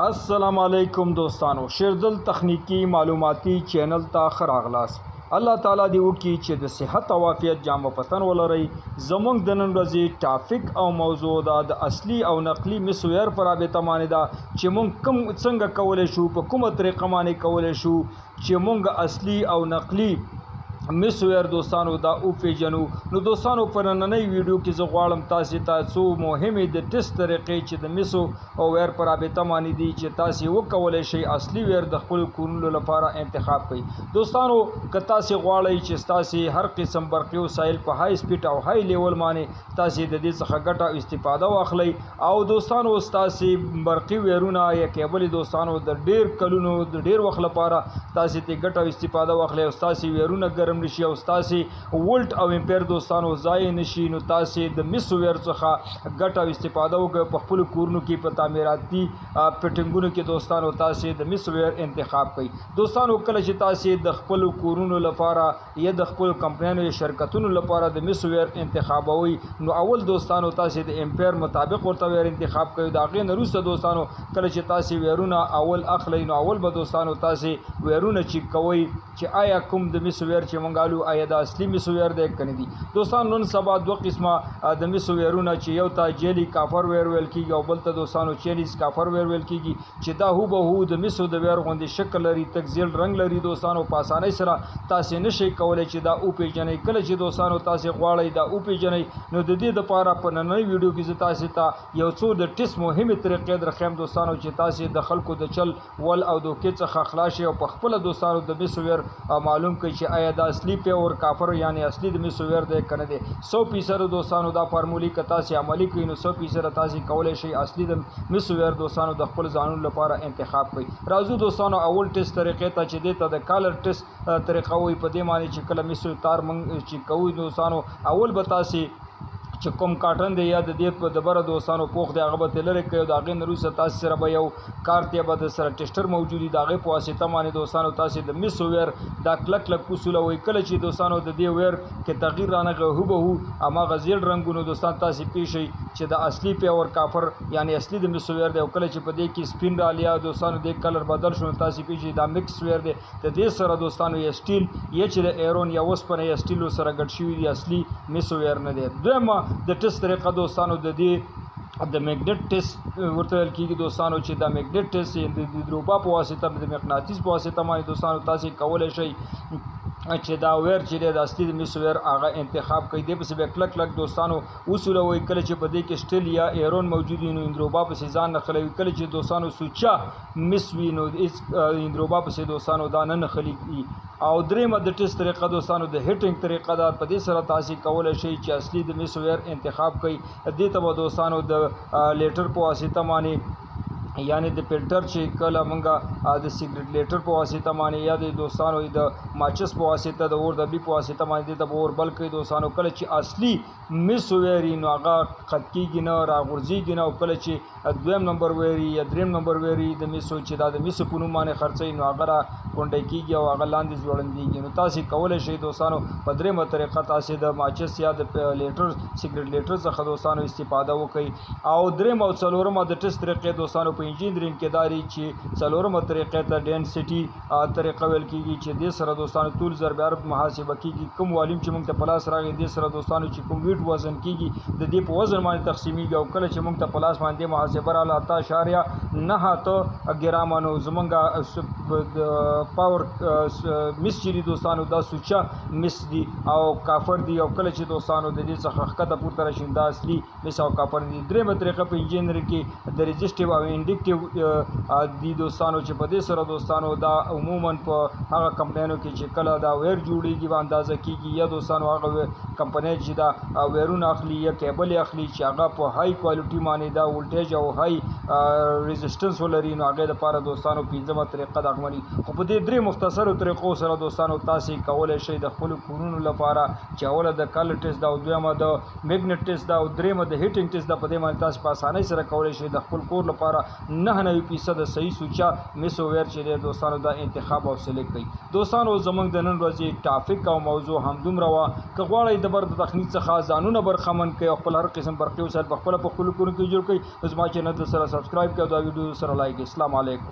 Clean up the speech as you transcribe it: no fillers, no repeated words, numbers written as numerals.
السلام علیکم دوستانو، شیردل تخنیکی معلوماتي چینل ته ښه راغلاست. الله تعالی دې وکړي چې د صحت او عافیت جامه په تن ولرئ. زموږ د نن ورځې topic او موضوع دا د اصلي او نقلي مسو wire په رابطه باندې ده چې موږ کوم څنګه کولی شو، په کومه طریقه باندې کولی شو چې موږ اصلي او نقلي مسو wire دوستانو دا وپیژنو. نو دوستانو، په نننۍ ویډیو کې زه غواړم تاسې ته څو مهمې د ټیسټ طریقې چې د مسو او wire په رابطه باندې دي چې تاسې وکولی شئ اصلي wire د خپلو کورونو لپاره انتخاب کړئ. دوستانو، که تاسې غواړئ چې ستاسې هر قسم برقي وسایل په high speed او high level باندې تاسې د دې څخه ګټه او استفاده واخلئ، او دوستانو ستاسې برقي ویرونه یا کیبلې دوستانو د ډیر کلونو د ډیر وخت لپاره تاسې ترې ګټه او استفاده واخلئ او ستاسې ویرونه ګرم نشي او ستاسې ولټ او امپیر دوستانو ضایع نشي، نو تاسې د مسو wire څخه ګټه او استفاده وکړئ. په خپلو کورونو کې په تعمیراتي فټنګونو کې دوستانو تاسې د مسو wire انتخاب کړئ. دوستانو، کله چې تاسې د خپلو کورونو لپاره یا د خپلو کمپنیانو یا شرکتونو لپاره د مسو wire انتخابوئ، نو اول دوستانو تاسې د امپیر مطابق ورته wire انتخاب کړئ. د هغې نه وروسته دوستانو کله چې تاسې ویرونه اول اخلئ، نو اول به دوستانو تاسې ویرونه چک کوئ چې آیا کوم د مسو wire چې مونږ الو آیا دا اصلي مسو wire دی که نه دی. دوستانو، نن سبا دوه قسمه د مسو ویرونه چې یو ته jelly copper wire ویل کېږي او بل ته دوستانو Chinese copper wire ویل کېږي، چې دا هوبهو د مسو د wire غوندې شکل لري، تک زیړ رنګ لري. دوستانو، په اسانۍ سره تاسې نشئ کولی چې دا وپېژنئ. کله چې دوستانو تاسې غواړئ دا وپېژنئ، نو د دې دپاره په نننۍ ویډیو کې زه تاسې ته یو څو د ټیسټ مهمې طریقې درښیم دوستانو، چې تاسې د خلکو د چل ول او دوکې څخه خلاص شئ او په خپله دوستانو د مسو wire معلوم کړئ چې آیا دا اصلي pure copper یعنی اصلي د مسو wire دی که نه دی. 100% دوستانو دا فارمولي که تاسې عملي کړئ، نو 100% تاسې کولی شئ اصلي د مسو wire دوستانو د خپل ځانونو لپاره انتخاب کړئ. راځو دوستانو اول ټیسټ طریقې ته چې دې ته د collar test طریقه وایي. په دې معنی چې کله مسو تار موږ چې کوو دوستانو، اول به تاسې چې کوم کاټن دی یا د دې په د بره دوستانو پوښ دی هغه به ترې لرې کړئ، او د هغې نه وروسته تاسې سره به یو کارت یا به د سره tester موجود وي، د هغې په واسطه باندې دوستانو تاسې د مسو wire دا کلک کلک وسولوئ. کله چې دوستانو د دې wire کې تغییر رانغی هوبهو هماغه زیړ رنګونو دوستان تاسې پوه شئ چې د اصلي pure copper یعنی اصلي د مسو wire دی. او کله چې په دې کې سپین راغلی یا دوستانو دې color بدل شو، نو تاسې پوه شئ دا mix wire دی. د دې سره دوستانو یا steel یا چې د iron یا اوسپنه یا steel سره ګډ شوي دي، اصلي مسو wire نه دی. دویمه د ټیسټ طریقه دوستانو د دې د magnet test ورته ویل کېږي دوستانو، چې دا magnet test د دروبا په واسطه د مقناطیس په واسطه باندې دوستانو تاسې کولی شئ چې دا wire چې دی د اصلي د مسو wire هغه انتخاب کړئ. دې پسې بیا کلک کلک دوستانو وسولوئ. کله چې په دې کې steel یا iron موجود وي، نو اندروبا پسې ځان نښلوي. کله چې دوستانو سوچه مس وي، نو هېڅ اندروبا پسې دوستانو دا نه نښلېږي. او درېیمه د ټیسټ طریقه دوستانو د heating طریقه ده. په دې سره تاسې کولی شئ چې اصلي د مسو wire انتخاب کړئ. دې ته به دوستانو د lighter په واسطه باندې یعنی د فلټر چې کله مونږ د سیګریټ lighter په واسطه باندې یا د دوستانو د ماچس په واسطه د اور د بي په واسطه باندې دې ته به اور بل کړئ دوستانو. کله چې اصلي مسو wire وي، نو هغه قط کېږي نه، راغورځېږي نه. او کله چې دویم نمبر wire وي یا دریم نمبر wire وي د مسو چې دا د مسو په نوم باندې خرڅوي، نو هغه را کونډی کېږي او هغه لاندې ځوړندېږي. نو تاسې کولی شئ دوستانو په درېیمه طریقه تاسې د ماچس یا د lighter سیګریټ lighter څخه دوستانو استفاده وکړئ. او درېیمه او څلورمه د ټیسټ طریقې دوستانو په انجینرینګ کې داري چې څلورمه طریقې ته density طریقه ویل کېږي، چې دې سره دوستانو طول ضرب عرض محاسبه کېږي. کوم والیوم چې موږ ته په لاس راغی دې سره دوستانو چې کوم weight وزن کېږي د دې په وزن باندې تقسیمېږي. او کله چې موږ ته په لاس باندې محاسبه راغله 8.98 ګرامه، نو زمونږ pure مس چې دي دوستانو دا سوچه مس دي او copper دي. او کله چې دوستانو د دې څخه ښکته پورته راشي دا اصلي مس او copper دي. درېیمه طریقه په انجینري کې د resistive او inductive دي دوستانو، چې په دې سره دوستانو دا عموما په هغه کمپنیانو کې چې کله دا wire جوړېږي به اندازه کېږي، یا دوستانو هغه کمپنۍ چې دا ویرونه اخلي یا کیبل یې اخلي چې هغه په high quality باندې دا voltage او high resistance ولري، نو هغې دپاره دوستانو پنځمه طریقه دا غمني. خو په دې درې مختصرو طریقو سره دوستانو تاسې کولی شئ د خپلو کورونو لپاره چې اوله د color test ده او دویمه د magnet test ده او درېیمه د heating test ده، په دې باندې تاسې په اسانۍ سره کولی شئ د خپل کور لپاره 99 فیصده صحیح سوچه مسو ویر چې دی دوستانو دا انتخاب او سلیکټ کړئ. دوستانو زمونږ د نن ورځې ټاپک او موضوع همدومره وه. که غواړئ د برق د تخنیک څخه ځانونه برخمن کړئ او خپل هر قسم برقي وسایل په خپله په خپلو کورونو کې جوړ کړئ، نو زما چینل سره سبسکرایب کړئ او دا ویډیو سره لایک کړئ. اسلام علیکم.